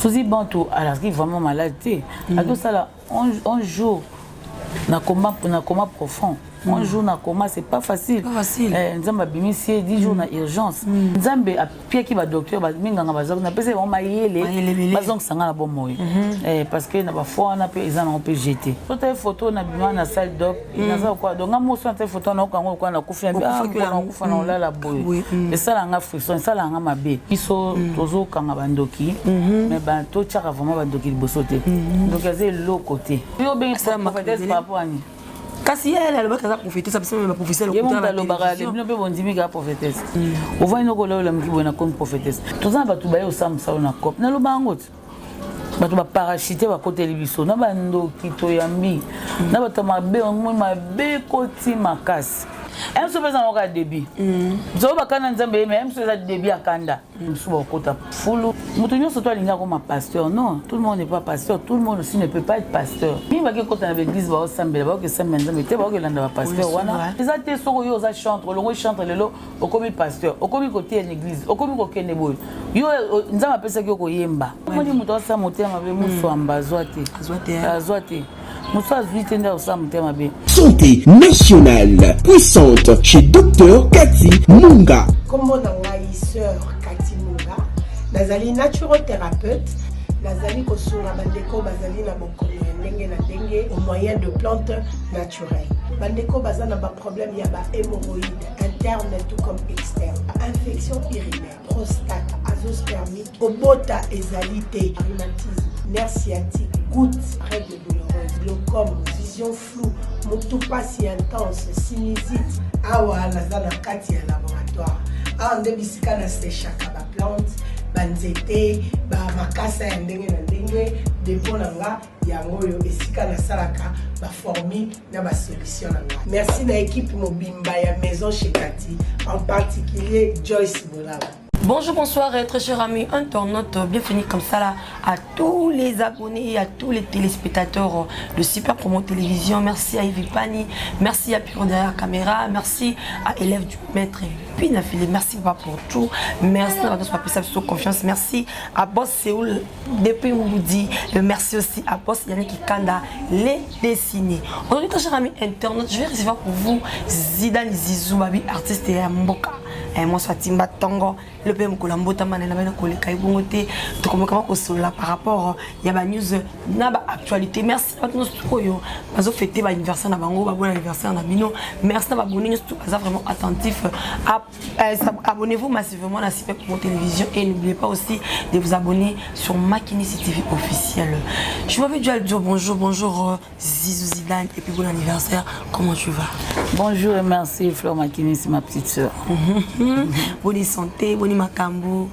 Suzi Bantu azalaki vraiment malade te. Akosala 11 jours na coma profond. 11 jours na coma, c'est pas facile. Pas facile. Nzambe abimisi ye 10 jours na urgence. Nzambe apiaki badocteur, minganga baza, napesi bango mayele. Mayele ebele. Bazongisa nga na bomoi. Parce que na bafoi wana mpe eza nango mpe jete. So taye photo na bima na salle d'op, naza lokola, donc nga moso na taye photo, nayoka yango lokola nakufi. Okufaki yango. Nakufa na olala boye. Esalanga frisson, esalanga mabe. Biso tozokanga bandoki, mais totiaka vraiment bandoki liboso te. Ndoki aza eloko te. Yo obengi Asala prophétesse makambo par rapport ani? Kasi ye alobaki aza prophétesse, biso baprofesseur. Ye moto alobaka, bino mpe bondimi kaka prophétesse. Ovandi nokola olamuki boye na komi prophétesse. Toza na bato baye osala mosala na cope, naloba yango te. Bato baparachute bakoteli biso na bandoki, toyambi na bato ya mabe, omoi mabe ekoti makasi. Mosusu mpe eza nango kaka début. Zoyo bakanda Nzambe ye, mais mosusu eza début ya kanda. Mosusu bakokota fulu. Moto nyonso to alingi akoma pasteur, non, tout le monde n'est pas pasteur, tout le monde aussi ne peut pas être pasteur. Mingi baki kota na baeglise, baosambela, baokesambela Nzambe te, baokelanda bapasteur. Oui, wana c'est eza te. Soki oyo oza chantre, olongoi chantre, lelo okomi pasteur, okomi koteya na église, okomi kokende boye. Yo Nzambe apesaki yo koyemba. Omoni moto asala motema mabe, moswamba azwa te. Azwa te, hein? Azwa te. Mosu azwi te nde akosala motema mabe. Santé nationale puissante chez Dr Cathy Munga. Nkombo na ngai Sœur Kati Munga, nazali naturothérapeute, nazali kosunga bandeko bazali na bokono ya ndenge na ndenge au moyen de plantes naturelles. Bandeko baza na baproblème ya bahémorroïde interne tout comme externe, infection urinaire, prostate, azoospermie, kobota ezali te, rhumatisme, nerf sciatique, goutte, règle douloureuse, glaucome, vision floue, motu pasi intense, sinusite. Awa naza na kati ya laboratoire. Awa nde bisika nasechaka baplante, banzete, bamakasa ya ndenge na ndenge. Dépôt na nga yango oyo, esika nasalaka baformule na basolution na nga. Merci na équipe mobimba ya Maison chez Kati, en particulier Joyce Bolaba. Bonjour, bonsoir, très chers amis internautes. Bienvenue comme ça là à tous les abonnés et à tous les téléspectateurs de Super Promo Télévision. Merci à Yves Pani, merci à Pierre derrière la caméra, merci à élève du maître puis Nafile, merci papa pour tout. Merci à notre confiance. Merci à Boss Séoul depuis Mouloudi. Merci aussi à Boss Yannick Kanda, les dessinés. Aujourd'hui, très chers amis internautes, je vais recevoir pour vous Zidane Zizou Babi, artiste et Mboka. Et moi, soit Timba Tongo, le pe mokolo ya mbotama na bana koleka ebongo te. Tokomokama kosolola par rapport ya banews na baactualité. Merci na bato nyonso oyo bazofete baanniversaire na bango, babona anniversaire na bino. Merci na babone nyonso baza vraiment attentif. Abonnez-vous massivement à Super Promo Télévision et n'oubliez pas aussi de vous abonner sur Makinisi TV officiel. Je m'avais dû dire bonjour, bonjour Zizou Zidane et puis bon anniversaire. Comment tu vas? Bonjour et merci Fleur Makinisi, ma petite sœur. Bonne santé, bonne makambo.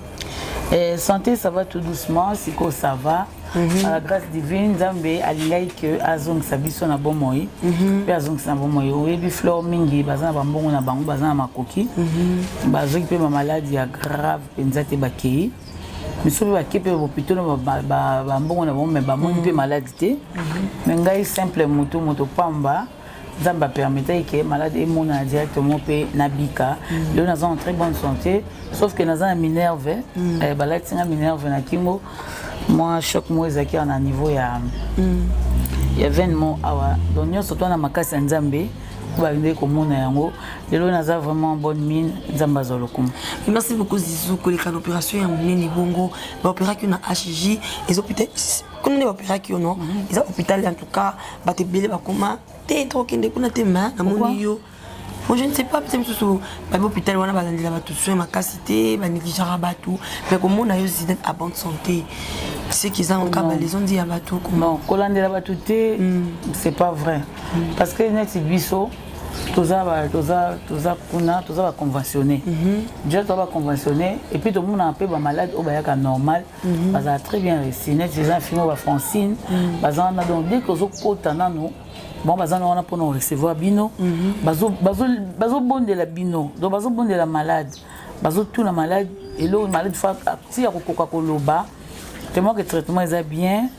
Eh, santé, ça va tout doucement, siko ça va. À la grâce divine, Nzambe alingaki ke azongisa biso na bomoi mpe azongisa na bomoi. Oyebi Fleur, mingi baza na bambongo na bango, baza na makoki, bazwaki mpe bamaladi ya grave mpenza te, bakei miso mpe bake mpe bopito na bambongo na bango, me bamoni mpe maladi te. Me ngai simple moto, moto pamba, Nzambe apermettaki ke malade emonana directement mpe nabika. Lelo naza en très bonne santé, sauf que naza na minerve. Balatisi nga minerve na kingo. Mwa choc moko ezalaki awa na niveau ya veine mo awa. Donc nyonso to na makasi ya Nzambe po balingaki komona yango. Lelo naza vraiment bonne mine, Nzambe azwa lokumu. Merci beaucoup Zizou. Koleka na opération ya monene bongo, baopéraki yo na HJ, eza hôpital kuna nde baopéraki yo? Non, eza hôpital. En tout cas bato ebele bakoma te, tokokende kuna te, ma namoni yo. Bon, je ne sais pas, peut-être mosusu babi hôpital wana balandela bato soin makasi te, banégligeaka bato, mais komona yo Zidane à bonne santé, ce qui eza nka balezondi ya bato. Non, kolandela bato te, c'est pas vrai, parce que neti biso toza kuna, toza baconventionné déjà, toza baconventionné et puis tomonaka mpe bamalade oyo bayaka normal, bazala très bien reçu. Neti eza filme bafrancine baza wana. Donc dès que ozokota nanu, bon, baza na wana mpona recevoir bino, bazobondela bino. Donc bazobondela malade, bazotuna malade eloko malade fa ti ya kokoka koloba, tellement que traitement eza bien.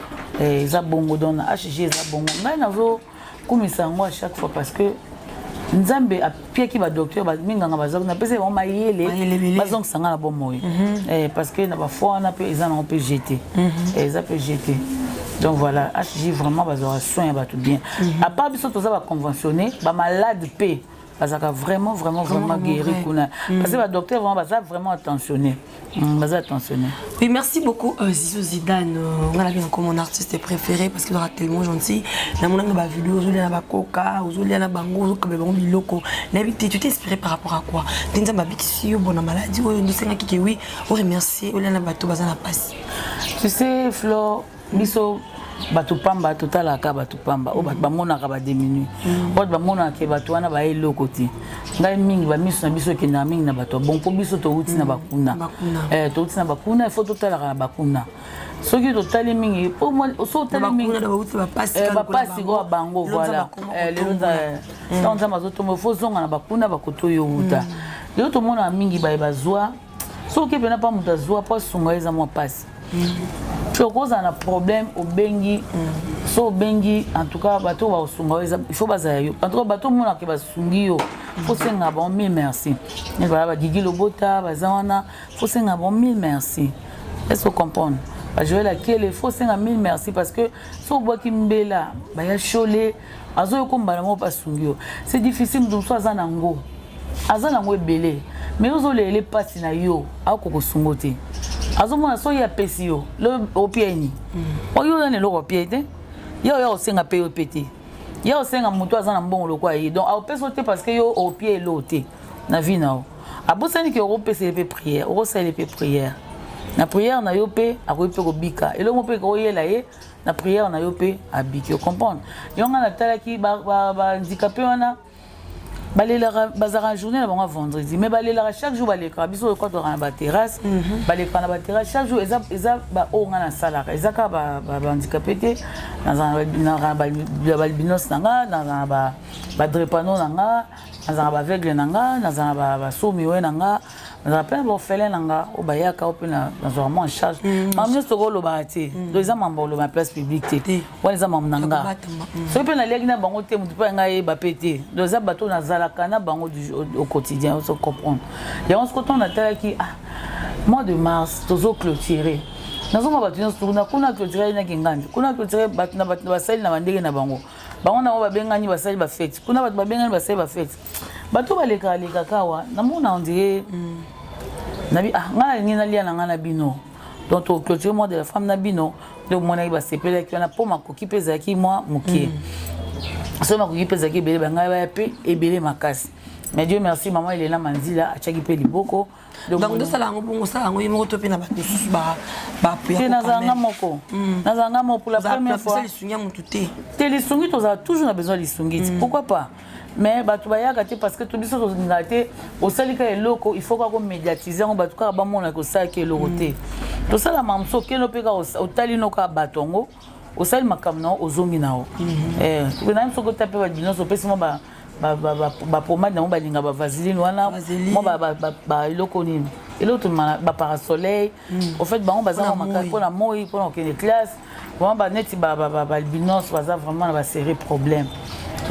Eza bongo. Donc na HG eza bongo. Ngai nazokumisa yango à chaque fois parce que Nzambe apiaki badocteur, minganga baza kuna, apesi bango mayele bazongisa nga na bomoi, parce que na bafoi wana mpe eza nango mpe gt, eza mpe gt. Donc voilà, HJ vraiment bazwaka soin ya bato bien. À part biso toza baconventionné, bamalade mpe bazalaka vraiment, vraiment, vraiment guéri kuna, parce que badocteur vraiment baza vraiment attentionné, baza attentionné. Oui, merci beaucoup, Zizou Zidane. On a bien comme mon artiste préféré parce qu'il est tellement gentil. Na mon ba vidéo, ozolia na bakoka, ozolia na bango, ozokaba bango biloko. Nayebi te, tu t'es inspiré par rapport à quoi? Te Nzambe abikisi yo bona maladie oyo ndosengaki ke oui, oremercier, olia na bato baza na pasi. Tu sais, Flo, biso bato pamba totalaka bato pamba oyo bato bamonaka badémunis, oyo bamonaka bato wana baya eloko te. Ngai mingi bamiso na biso ekendaka mingi na bato ya bon, mpo biso touti na bakuna, touti na bakuna. Il faut totalaka na bakuna. Soki totali mingi, so otali mingi bapasi koya bango, voilà. Lelo ntango Nzambe azotomba, faut ozonga na bakuna bakoto oyo outa. Lelo tomonaka mingi baye bazwa, soki mpena mpa moto azwa mpo asunga, eza mwa mpasi. Soki ozala na problème, obengi, so obengi, en tout cas bato bakosunga yo, il faut bazala yo. En tout cas bato omonaka basungi yo, faut senga bango mille merci. Bala bagigi lobota baza wana, faut senga bango mille merci. Est ce que comprendre? Bajoel Akele, faut senga mille merci, parce que so obwaki mbela baya shole azoyoka mbala moko basungi yo. C'est difficile. Moto mosusu aza nango ebele, mais ozolele mpasi na yo, akoka kosungo te. Azomona soki apesi yo opia nini, oyo oza na eloko opia te, ye oya kosenga mpe yo mpe te. Ye osenga moto aza na mbongo lokola ye, donc aopesa yo te, parce que yo opia eloko te na vie na yo. Abosani ke okopesa ye mpe prière, okosalela mpe prière. Na prière na yo mpe akoki mpe kobika eloko mpe koyela ye na prière na yo mpe abiki. Ocomprendre? Yo ngai natalaki bahandicapé wana, balelaka, bazalaka journée na bango ya vendredi, mais balelaka chaque jour. Balekaka biso oyo tokaka na baterrasse, balekaka na baterrasse chaque jour. Eza baoyo ngai nasalaka, eza kaka bahandicapé te. Nazala na baalbinos na nga, nazala na badrépano na nga, nazala na baaveugle na nga, nazala na basourds-muets na nga, nazala mpe na baorphelin na nga oyo bayaka, oyo mpe nazwaka mwa en charge. Makambo nyonso tokolobaka te. Donc eza mambo oloba na place publique te, wana eza mambo na nga. Soki mpe naliaki na bango te, motu mpe ngai ayeba mpe te. Donc eza bato nazalaka na bango au quotidien, ozo comprendre yango. Soki ntango natalaki, ah, mois de mars tozoclôturer, nazomona bato nyonso kuna kuna clôturer naki ngandi kuna, clôturer bato na bato basali na bandenge na bango. Bango nango babengani, basali bafete kuna, bato babengani, basali bafete, bato balekaka lekaka awa. Namona on dirait nabi, ah, ngai nalingi nalia na ngai na bino. Donc toclôturer mois de la femme na bino. Nde omonaki basepelaki wana, mpo makoki mpe ezalaki mwa moke. Soki makoki mpe ezalaki ebele, bangai baya mpe ebele makasi. Mais Dieu merci, mama Elena Manzila atiaki mpe liboko. Donc ndosala yango bongo, osala yango ye moko to mpe na bato mosusu? Te, nazalanga moko, nazalanga moko pour la première fois. Lisungi ya motu te? Te, lisungi tozala toujours na besoin lisungi ti, pourquoi pas? Mais bato bayaka te, parce que to biso tolingaka te. Osali kaka eloko, il faut kaka komédiatise yango, bato kaka bamonaka osalaki eloko te. Tosala makambo mosusu, okende mpe kaka, otali no kaka bato yango, osali makambo na yo, ozongi na yo. Nayebi soki ota mpe bato nyonso opesi mwa bapomade yango, balinga bavaseline wana, mwa baeloko nini, eloko tolingana, baparasoleil. Au fait bango baza mwa makasi mpona moi, mpona kokende classe. Vraiment baneti baalbinos baza vraiment na basérieux problème.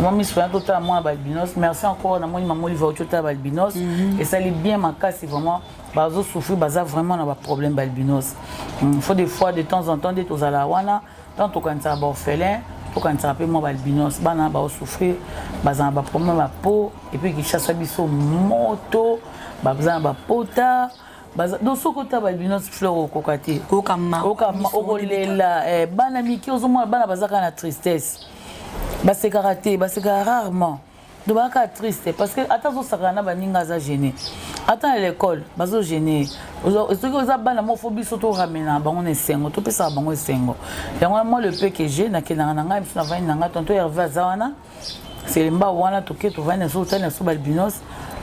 Mwa miso wana totala mwana baalbinos. Merci encore, namoni mama Olive auti otala baalbinos, esali bien makasi. Vraiment bazosouffrir, baza vraiment na baproblème baalbinos. Faut des fois, de temps en temps, nde tozala wana, tant tokanisaka baorphelin, tokanisaka mpe mwa baalbinos. Bana baosouffrir, baza na baproblème ya peau, et puis Kinshasa biso moto, baza na bapota. Donc soki ota baalbinos, Fleur, okoka te, okolela. Bana mike, ozomona bana baza kaka na tristesse, basekaka te, basekaka rarement. Donc bazaka triste parce que ata azosakana na baninga, aza gêné. Ata na l'école bazogêner. Soki oza bana moko, faut biso toramena bango na esengo, topesaka bango esengo. Yango wana, moi, le peu que j'ai, nakendaka na ngai biso, navandi na ngai. Tonton Herve aza wana, selemba wana, toke tovandi na so, otali na so balbinos,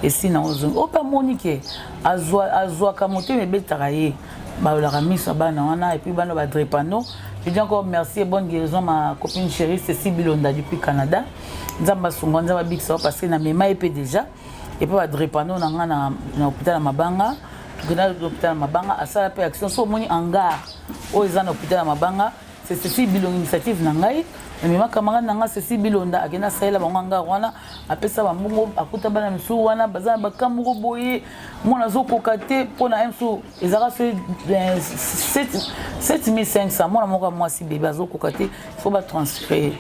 esi nango ozongi. Oyo mpe amoni ke azwaka motema ebetaka ye, balolaka miso ya bana wana, et puis bana badrépano. Je dis encore merci et bonne guérison, ma copine chérie Cécile Bilonda depuis Canada. Nzambe asunga, Nzambe abikisa, parce que namema ye mpe déjà et puis badrépano na nga na hôpital ya Mabanga. Tokenda na hôpital ya Mabanga, asala mpe action. So omoni hangar oyo eza na hôpital ya Mabanga, c'est Cécile Bilonga, initiative na ngai. Namema camarade na nga Ceci Bilonda, akenda asalela bango hangar wana, apesa bambongo, akuta bana misusu wana baza na baka moko boye, mwana azokoka te mpo na msu ezalaka soki 7500, mwana moko ya mwasi bebe azokoka te, faut batransfere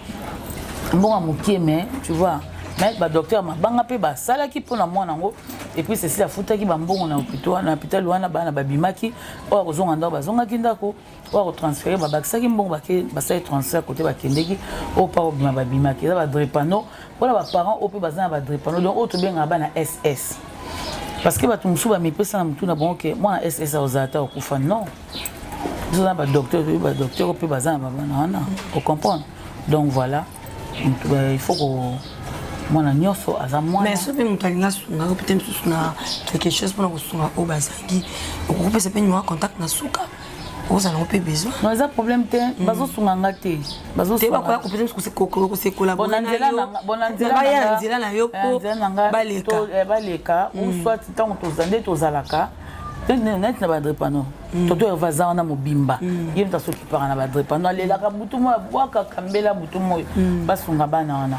mbongo ya mokie. Mais tu vois, mais badocteur mabanga mpe basalaki mpona mwana yango. Et puis Cécile afutaki bambongo na hôpital, na hôpital wana bana babimaki, oyo akozonga ndako bazongaki ndako, oyo akotransfere babakisaki mbongo, bake basali transfert kote bakendeki, oyo mpa kobima babimaki. Eza badrépano mpona baparent oyo mpe baza na badrépano, donc oyo tobengaka bana SS, parce que bato mosusu bamipesa na motu na bango ke mwana SS akozala ta kokufa. Non, biso na badocteur, toyebi badocteur oyo mpe baza na babana wana, ocomprendre. Donc voilà, il faut ko mwana nyonso aza mwana. Mais soki mpe moto alingi asunga yo peut-être mosusu na quelque chose mpona kosunga oyo bazangi, okokopesa mpe numéro contact na suka, ozala nango mpe besoin? Non, eza problème te, bazosunga nga te. Te, bakoya kopesa kosekola. Bon, na nzela baya na nzela na yo mpo baleka. Baleka ou soit ntango toza nde tozalaka neti na badrépano, toto Herve aza wana mobimba, ye moto asokipaka na badrépano, alelaka butu moyo, abwakaka mbela butu moyo, basunga bana wana.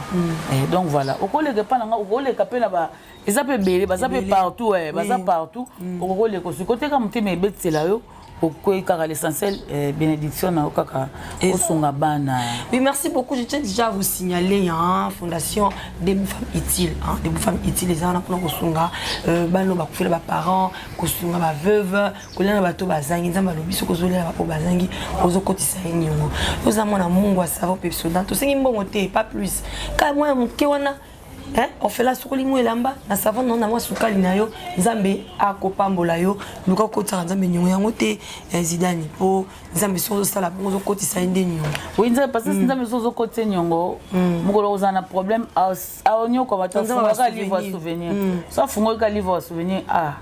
Donc voilà, okoleka epa na nga, okoleka mpe na ba eza mpe ebele, baza mpe partout, baza partout. Okokoleka osi koteka motema ebetisela yo, okwei kaka. L'essentiel, bénédiction na yo kaka osunga bana. Oui, merci beaucoup. Je tiens déjà à vous signaler, hein, Fondation Debout Femmes Utiles. Hein, Debout Femmes Utiles, les gens pour kosunga, bano bakufela ba parents, kosunga ba veuve, kolia na bato bazangi. Nzambe alobi soki ozolia bapo bazangi, ozokotisa ye niongo. Oza mwana Mungu asavo Pepsodent. Tosengi mbongo te, pas plus. Kaka mwana moke wana, hein, orphelin asokoli mwa elamba na savon na mwa sukali na yo, Nzambe akopambola yo. Luka kokotisaka Nzambe niongo yango te, Zidane, mpo Nzambe soki ozosala bongo, ozokotisa ye nde niongo. Oui, Nzambe, parce que Nzambe soki ozokotisa niongo, mokolo ozala na problème, aonyoka bato, afungaka livre ya souvenir. So afungolika livre ya souvenir, ah.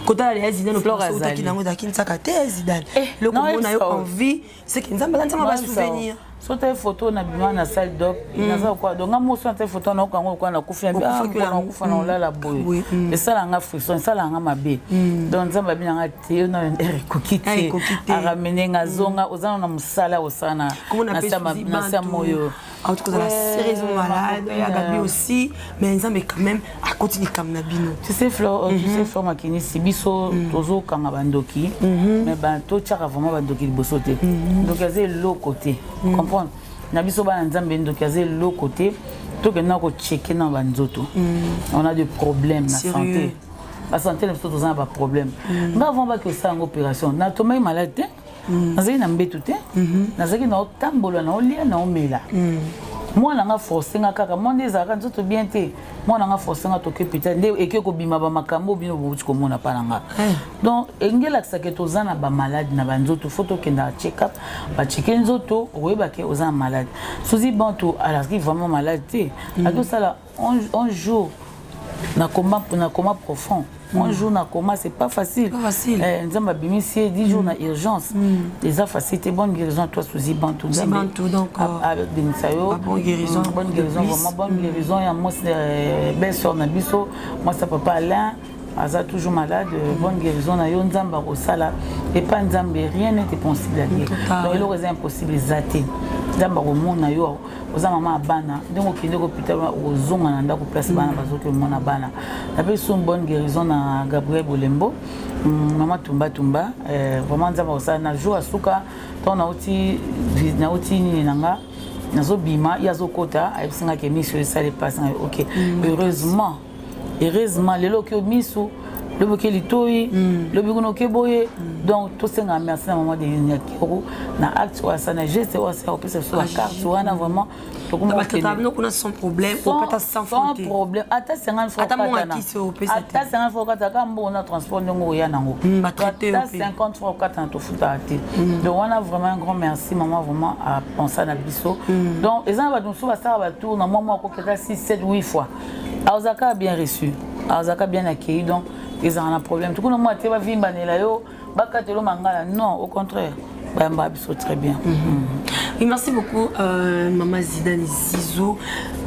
Kotala ya Zidane, otaki nango ezalaki nsaka te ya Zidane, eloko mona yo envie, c'est que Nzambe aza Nzambe basouvenir. So te photo na bima na salle d'op, naza kwa donc nga moso na te photo na okango kwa na kufi na kufa na olala boye, esalanga frisson, esalanga mabe. Donc Nzambe abinanga te, yo na ekoki te, aramene nga zonga, oza na mosala osala na sa moyo. En tout cas, ozala sérieusement malade, ya Gabi aussi, mais Nzambe quand même akoti likambo na bino. Tu sais, Flore, tu sais, Flore Makinisi, biso tozokanga bandoki, mais totiaka vraiment bandoki liboso te. Ndoki aza eloko te, comprendre na biso bana Nzambe, ndoki aza eloko te. Tokenda kocheke na banzoto, on a des problèmes na santé, basanté na biso, toza na baproblème. Nga avant baki osala yango opération, natomaki malade te, nazalaki na mbetu te, nazalaki na otambola, na olia, na omela. Mwana nga force nga kaka, mwa nde ezalaka nzoto bien te, mwana nga force nga, toke hôpital, nde eke kobima bamakambo bino bouti komona mpa na nga. Donc elingi elakisaka toza na bamalade na banzoto, faut tokendaka check up, bacheke nzoto, okoyeba ke oza na malade. Suzi Bantu alaki vraiment malade te, aki osala 11 jours na coma profond. 11 jours na coma, c'est pas facile. Pas facile. Nzambe abimisi ye 10 jours na urgence, eza facile te. Bonne guérison à toi, Suzi Bantu. Bantu, donc abimisa yo. Bonne guérison. Bonne guérison, vraiment bonne guérison ya mwasi, belle sœur na biso, mwasi ya papa Alain, aza toujours malade. Bonne guérison na yo, Nzambe akosala. Epa Nzambe rien n'est impossible à dire, donc eloko eza impossible eza te. Nzambe akomona yo, oza mama ya bana, ndenge okende hôpital, ozonga na ndako place bana bazoki omona bana. Napesi une bonne guérison na Gabriel Bolembo, mama Tumba Tumba. Vraiment Nzambe akosala. Na jour asuka, ntango nauti nini na nga, nazobima, ye azokota, ayebisi nga ke miso esali mpasi ngai. Ok, heureusement lelo oke miso, lobi oke litoi, lobi kuna oke boye. Donc tosengaka merci na mama Denise Nyakeru na acte oyo asala, na geste oyo asala, kopesa biso bacarte wana. Vraiment. Kuna sans problème, opata sans sans problème, ata 50 fois. Ata mbongo akisi opesa. Ata 50 fois okata, kaka mbongo na transport ndenge oya nango, ata 50 fois okata na tofutaka te. Donc wana vraiment un grand merci, maman vraiment apensa na biso. Donc eza na bato mosusu basalaka batour na mwa mwa, akoketa 6 7 8 fois, azalaka bien reçu, azalaka bien accueilli. Donc ezalaka na problème tukuna mwa te, bavimbanela yo, bakatelo mangala, non, au contraire, bayamba biso très bien. Oui, merci beaucoup, Maman Zidane Zizou.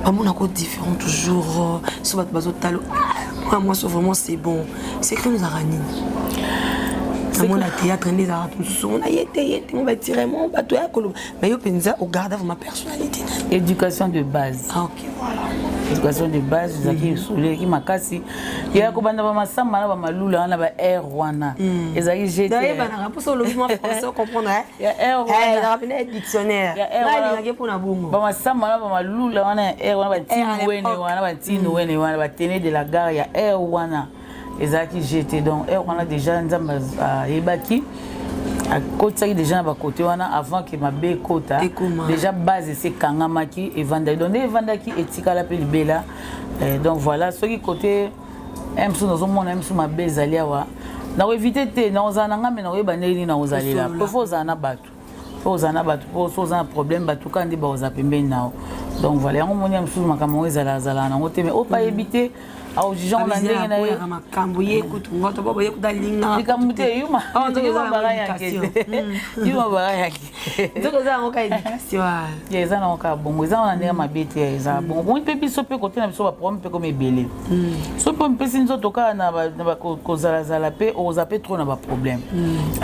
Maman, on a différent toujours. Sur votre bateau, ah, moi, moi, vraiment, c'est bon. C'est que nous avons. Namona théâtre nde ezalaka mosusu omona ye te, ye te, mo batirement bato ya koloba, mais yo mpenza ogarda vraiment personnalité na Éducation de base. Ah, ok, voilà. Éducation de base ezalaki esolelaki makasi ya kobanda bamasamba na bamalula wana, ba air wana ezalaki jeyebanaka mposo olobi mwa français, comprendre. Ya air wana dictionnaire alingaki mpona bongo. Bamasamba wana, bamalula wana ya air wana, batini wene wana, batini wene wana, batene de la gare ya air wana ezalaki gt. Donc air wana déjà Nzambe ayebaki, akotisaki déjà na bakote wana avant ke mabe ekota. Déjà base esi ekangamaki, evandaki. Donc nde evandaki, etikala mpe libela. Donc voilà, soki kote mosusu nazomona mosusu mabe ezali awa, nakoevite te, nakozala na ngai, me nakoyeba ndenge nini nakozalela. Po faut ozala na bato, po ozala na bato, po so oza na problème, bato kaka nde bakozala pembeni na yo. Donc voilà, yango moni ya mosusu makambo yango ezalazala nango te, mais oyo pa yebi te, aojuge na ndenge na ye. Makambo ye kutu ngoto bobo ye kutu alingaka. Likambo te, yuma bara yake, yuma bara yake. Nzoka eza yango ka éducation. Eza nango kaka bongo, eza na ndenge mabe te, eza bongo. Bongo mpe biso mpe kote na biso, baproblème mpe komi ebele. So mpe mpesi nzoto kaka na kozalazala mpe okozala mpe trop na baproblème.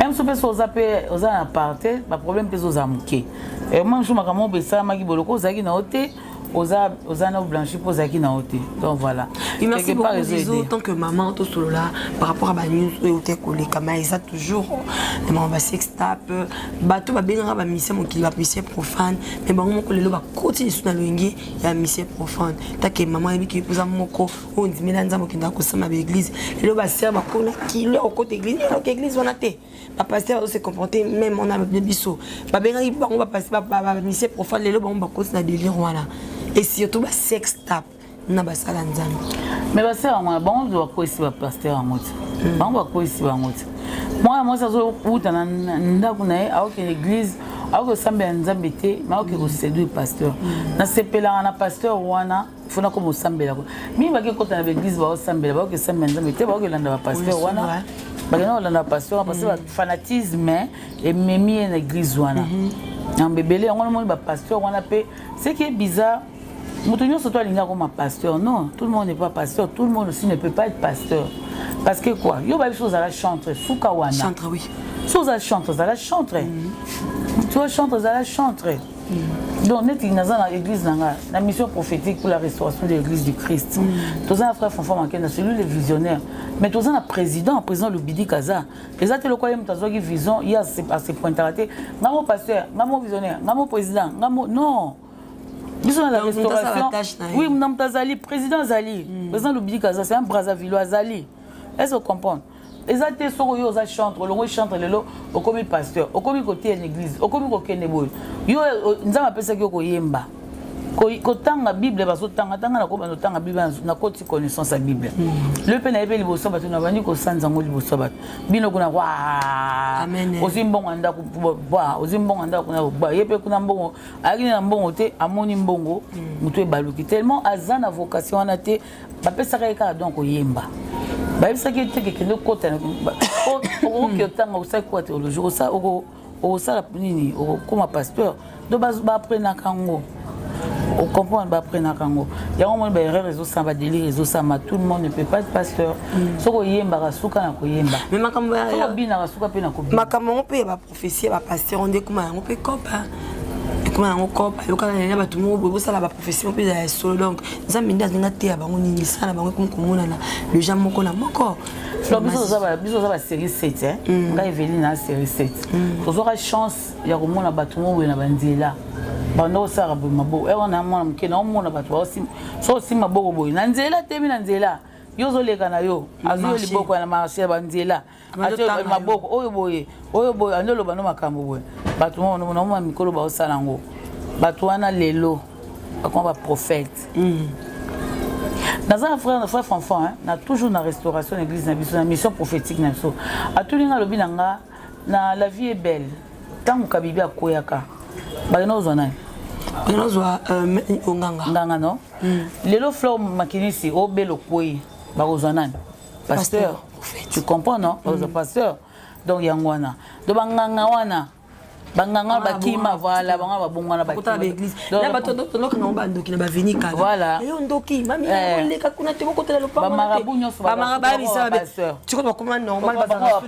Mosu mpe so oza mpe oza na parte, baproblème mpe ezozala moke. Mwa mosusu makambo oyo esalamaki boloko ozalaki na yo te, oza na blanchi mpo ozalaki na yo te. Donc voilà. Et merci beaucoup Zizou, tant que maman tosolola par rapport à banews oyo te koleka, ma eza toujours na makambo ba sextape. Bato babengaka bamusicien mokili bamusicien profane, mais bango moko lelo bakoti lisusu na loyenge ya musicien profane. Take mama ayebiki mpoza moko oyo ndimela Nzambe, okendaka kosama baéglise. Lelo basere bakona kilo ya kokota église, oke église wana te. Bapasteur bazose comporter même ona biso babengaki bango bamusicien profane, lelo bango bakoti na délire wana, et surtout basextape na basala Nzambe. Mais basala yango, bango bakwesi bapasteur yango te, bango bakwesi bango te. Mwana mwasi azowuta na ndako na ye, aokende église, aoki kosambela Nzambe te, ma aoki koséduire pasteur. Nasepelaka na pasteur wana, fona ko mosambela mingi. Baki kota na baéglise, baosambela, baoki osambela Nzambe te, baoki kolanda bapasteur wana. Bakenda kolanda bapasteur wana parce que fanatisme ememi ye na église wana. Yango ebele yango namoni bapasteur wana mpe. Ce qui est bizarre, moto nyonso to alingi akoma pasteur. Non, tout le monde n'est pas pasteur, tout le monde aussi ne peut pas être pasteur. Parce que quoi, yo bayebi so ozala chantre, suka wana. Chantre, oui. So ozala chantre, ozala chantre. Tu vois, chantre, ozala chantre. Donc neti naza na église na nga, na mission prophétique pour la restauration de l'église du Christ, toza na frère Fanfan Makenda, c'est lui le visionnaire, mais toza na président, président Lobidi Kaza. Eza te lokola ye moto azwaki vision, ye ase pointaka te: nga mo pasteur, nga mo visionnaire, nga mo président, nga mo. Non, biso na la restauration, oui, na moto azali président, azali président Lobidi Kaza, c'est un Brazzaville azali. Est ce que comprendre? Eza te soki oyo oza chantre, olongoi chantre, lelo okomi pasteur, okomi koteya na église, okomi kokende boye. Yo Nzambe apesaki yo koyemba, kotanga Bible, bazotanga tanga na kobanda otanga Bible, nakoti connaissance ya Bible. Lelo mpe nayebi liboso bato nabandi kosanza yango liboso ya bato. Bino kuna wa ozwi mbongo ya ndako, bwa ozwi mbongo ya ndako kuna, bwa ye mpe kuna mbongo ayaki na mbongo te, amoni mbongo, moto ebaluki tellement aza na vocation wana te. Bapesaka ye kaka donc koyemba, bayebisaki ye te kekende okota, okoki otanga, osali kuwa théologie, okosala nini, okokóma pasteur. Donc baaprenaka yango, ocomprendre, baaprenaka yango. Yango moni baerreur ezosala, badélire ezosama. Tout le monde ne peut pas être pasteur. Soki oyembaka, suka na koyemba. Mais makambo Soki obinaka, suka mpe na kobina. Makambo yango mpe ya baprophétie ya bapasteur nde ekóma yango mpe kopa, ekóma yango kopa. Eyokana na bato moko boye, bosala baprophétie mpe ezala ya solo. Donc Nzambe nde alinga teya bango nini, lisala bango ekomi komonana le gens moko na moko. Donc biso oza basérie 7, ngai Eveli na série 7, tozwaka chance ya komona bato moko boye na banzela banda kosalaka boye maboko. Wana na mwana moke, naomona bato so osimba maboko boye na nzela, temi na nzela, yo ozoleka na yo, azwi yo liboko na marché ya banzela, atie maboko oyo boye, oyo boye, andi oloba no makambo boye. Bato naomona mikolo baosala yango. Bato wana lelo bakoma baprophète. Naza na frère Fanfan, na toujours na restauration na église na biso, na mission prophétique na biso. Atuli nga, alobi na nga na La vie est belle, ntango Kabibi akweyaka, bakenda kozwa nani? Bakenda kozwa onganga. Nganga. No, lelo Fleur Makinisi obela, okwei, bakozwa nani? Pasteur. Tu comprends? Non, bakozwa pasteur. Donc yango wana, donc banganga wana. Banganga bakima, voilà, bango babongwana. Bakota baeglise na bato tolokanga bandoki na baveni kala. Voilà. Yo ndoki mami, oleka kuna te, bokotela lopango. Bamarabu nyonso. Bamarabu bisala tiko bakoma normal, bazalaka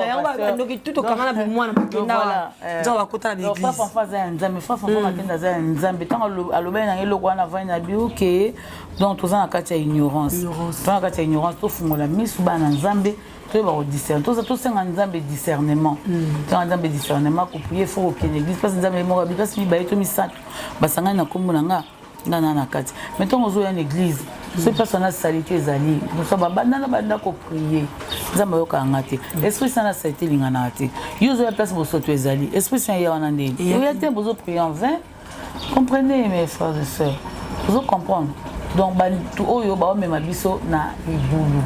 yango bandoki tu tokanga na bomwana, bakenda wana nzaka bakota na baeglise. Fafa aza ya Nzambe, Fafa Makenda aza ya Nzambe. Ntango alobaki nanga eloko wana, avandi na bi ok. Donc toza na kati ya ignorance, toza na kati ya ignorance. Tofungola misu, bana Nzambe, toyeba kodiscerne, tosenga Nzambe discernement, tosenga Nzambe discernement. Koprier, faut kokende église, mpasi Nzambe moko abi mpasi mibale to misato basangani na nkombo na nga, nga na na kati. Mais ntango ozoya na église, soki mpasi wana saleté ezali, moso babanda na banda koprier, Nzambe ayokaka nga te. Esprit Saint na saleté elinganaka te. Yo ozoya place bosoto ezali, Esprit Saint eya wana ndeni oya te? Bozoprier en vain. Comprenez, mes frères et sœurs, ozo comprendre. Donc bato oyo baomema biso na libulu,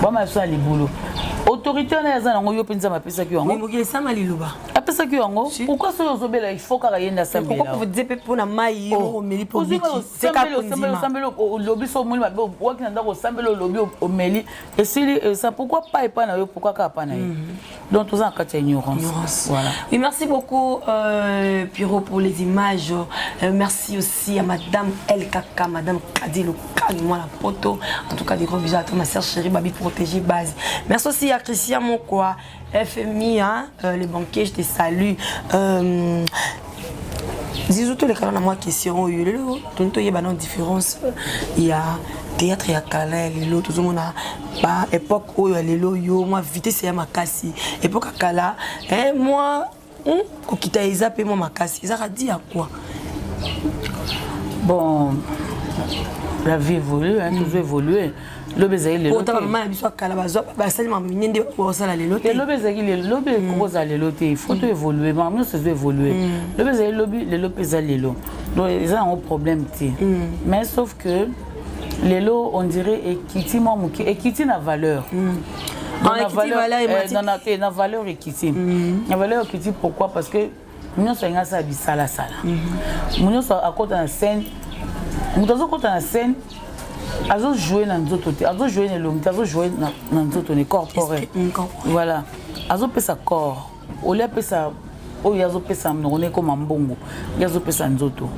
baomema biso na libulu. Autorité wana aza nango, yo mpe Nzambe apesaki yango. Mokili esama liloba. Apesaki yango. Pourquoi soki ozobela, il faut kaka ye nde asambela? Mpe mpona mai omeli mpo. Osambeli, olobi, so omoni mabe, waki na ndako, osambeli, olobi, omeli, esili esa. Pourquoi pas epai na yo? Pourquoi kaka pa na ye? Donc toza na kati ya ignorance. Voilà. Oui, merci beaucoup Pierrot pour les images. Merci aussi à madame LKK, madame Kadi Lokani, moi la poto. En tout cas, des gros bisous à toi, ma sœur chérie, Babi protégée base. Merci aussi à Christian Mokwa, FMI, hein, les banquiers, je te salue. Zizou, tolekana na mwa question oyo. Lelo toni toyeba na différence ya théâtre ya kala, ya lelo. Tozomona ba époque oyo ya lelo, yo mwa vitesse ya makasi. Époque ya kala, mwa kokita eza mpe mwa makasi. Ezaka di ya quoi? Bon, la vie évolue, hein, toujours évoluer. Lobi ezali lelo. Ota bamama na biso ya kala bazwa basali makambo minene nde basala lelo te. Lobi ezalaki lelo, lobi ekokozala lelo te. Il faut to évoluer, makambo nyonso ezo évoluer. Lobi ezali lobi, lelo mpe eza lelo. Donc eza yango problème te, mais sauf que lelo, on dirait ekiti mwa moke, ekiti na valeur. Na valeur ekiti, na valeur ekiti. Pourquoi? Parce que nyonso alingi asala bisalasala, nyonso akota na scène. Moto azokota na scène, azojoue na nzoto te, azojoue na elongi te, azojoue na nzoto ne corporel. Voilà, azopesa corps olie, apesa oyo azopesa monoko ne ekoma mbongo, ye azopesa nzoto.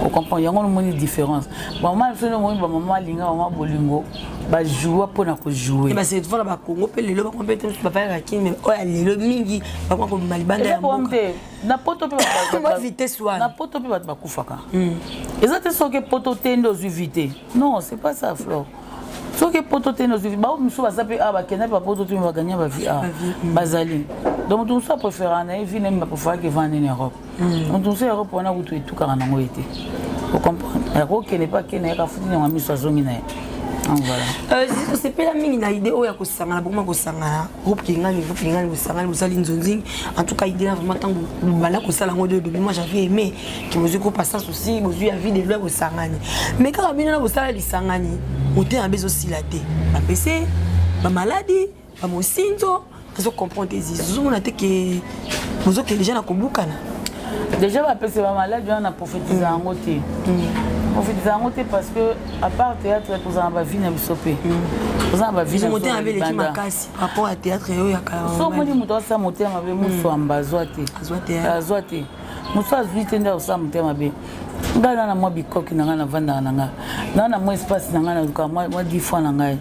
Ocomprendre yango? Nomoni différence. Bamama biso, nomoni bamama alinga, bamama bolingo, bajoua mpona kojoue. Basevona bakongo mpe lelo bango mpe bafalaka kini, oyo ya lelo mingi bakoma kobima libanda ya mboka. Te, na poto mpe. Vitesse wana. Na poto mpe bato bakufaka. Eza te soki poto te nde ozwi vie te. Non, c'est pas ça, Flore. Soki poto te nde ozwi vie. Bao mosusu baza mpe awa, bakenda mpe bapoto te, baganya bavie awa bazali. Donc moto mosusu apréféraka na ye vie nemi, bapréféraka evanda nini Europe. Moto mosusu Europe wana kutu etukaka nango ye te. Ocomprendre? Akokende mpe, akende yaka, futi niongo miso, azongi na ye. Voilà. Osepela mingi na idée oyo ya kosangana, bokoma kosangana, groupe Kingani, groupe Kingani, bosangani, bosali nzonzing. En tout cas, idée na vraiment, ntango banda kosala yango de début, moi j'avais aimé ke bozwi groupe Asas aussi, bozwi ya vie de loi, bosangani. Mais kaka bino na bosala lisangani, motema mabe ezosila te, bapese bamaladi, bamosinzo. Nazocomprendre te, zozomona te ke bozokende déjà na kobukana. Déjà bapese bamaladi wana, na prophétise yango te, prophétise yango te, parce que à part théâtre, tozala na bavie na biso mpe, toza na bavie. Motema mabe eleki makasi par rapport ya théâtre oyo ya kala. So omoni moto asala motema mabe, moswamba azwa te. Azwa te. Mosu azwi te nde akosala motema mabe. Ngai na mwa bikoki na ngai, navandaka na ngai, na mwa espace na ngai, naluka mwa 10 fois na ngai.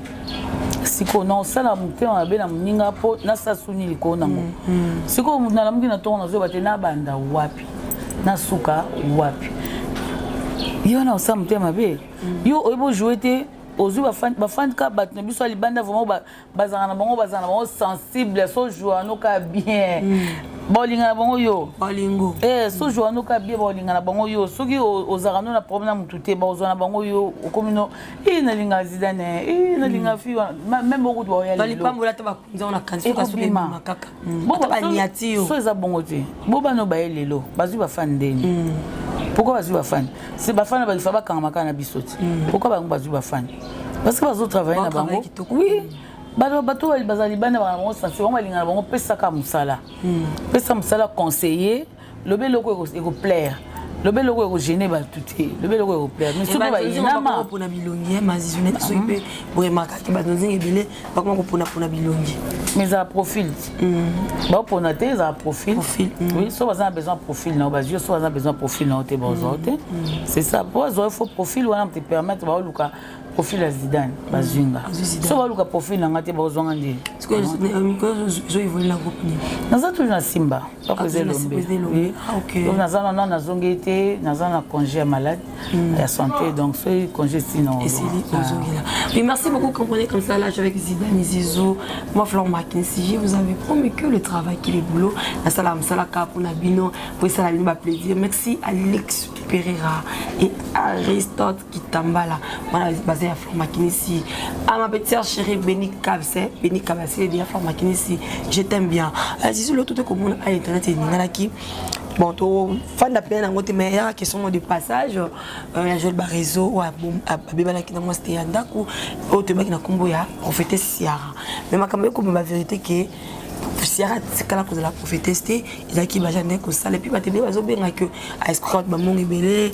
Sikoyo naosala motema mabe na moninga mpo nasala suni likolo nango? Sikoyo moto nalamuki na ntongo, nazoyeba te nabanda wapi, nasuka wapi. Ye wana osala motema mabe, yo oyebi ojoue te. Ozwi bafandi kaka, bato na biso ya libanda vraiment bazalaka na bango, bazala na bango sensible. So joua no ka bien, baolinga na bango yo. Balingo. So joua no ka bien, baolinga na bango yo. Soki ozalaka no na problème na motu te, baozwa na bango yo. Okomi no e nalinga Zidane, e nalinga fi même okutu baoya. Balipambola ata bakonzi wana, kanisi ekobima kaka ata baniati yo. So eza bongo te. Bo bana baye lelo bazwi bafani ndeni? Pourquoi bazwi bafani? Se bafani balifa bakangama kaka na biso te. Pourquoi bango bazwi bafani? Parce que bazotravaille na bango. Oui, bato bazala libanda, baka na bango sensible, bango balingana bango. Pesaka mosala, pesa mosala, conseiller, lobi eloko ekoplaire. Loba eloko ekogêner bato te, loba eloko ekoplaire, mais soki bayinama. Kopona bilongi, mazizu, neti soki mpe boyemakaki bato nzinga ebele bakoma koponapona bilongi. Mais ezala profil ti baopona te, ezala profil. Oui, so baza na besoin profil na yo, bazwi. So baza na besoin profil na yo te, bazwa te. C'est ça, po azwa, il faut profil wana te permettre. Baoluka profil ya Zidane, bazwi nga. So baluka profil na nga te, bazwanga nde. Ezoévoluer na groupe nini? Naza toujours na Simba, papa Elombe. Naza nana, nazongi te, naza na congé ya malade, ya santé. Donc soki congé esili na esili, ozongela. Oui, merci beaucoup. Comprenez comme ça, là avec Zidane Zizou, moi Flore Mackenzie, je vous avais promis que le travail qui est boulot, nasala mosala kaka mpona bino, po esala bino baplaisir. Merci Alex Pereira et Aristote Kitambala, wana baza ya Flore Makinisi. À ma petite sœur chérie Beni Kabse, Beni Kabse ya Flore Makinisi, je t'aime bien. Zizu, l'autre komona à internet eninganaki. Bon, tofanda pene nango te, mais yaka question de passage ya Joel Barezo, oyo abebanaki na mwasi te ya ndako, oyo toyebaki na nkombo ya prophétesse Siara. Mais makambo ekoma bavérité ke Siara tikala kozala prophétesse te, ezalaki baja nde kosala. Et puis bato ebele bazobenga ke aescroquer bamongo ebele.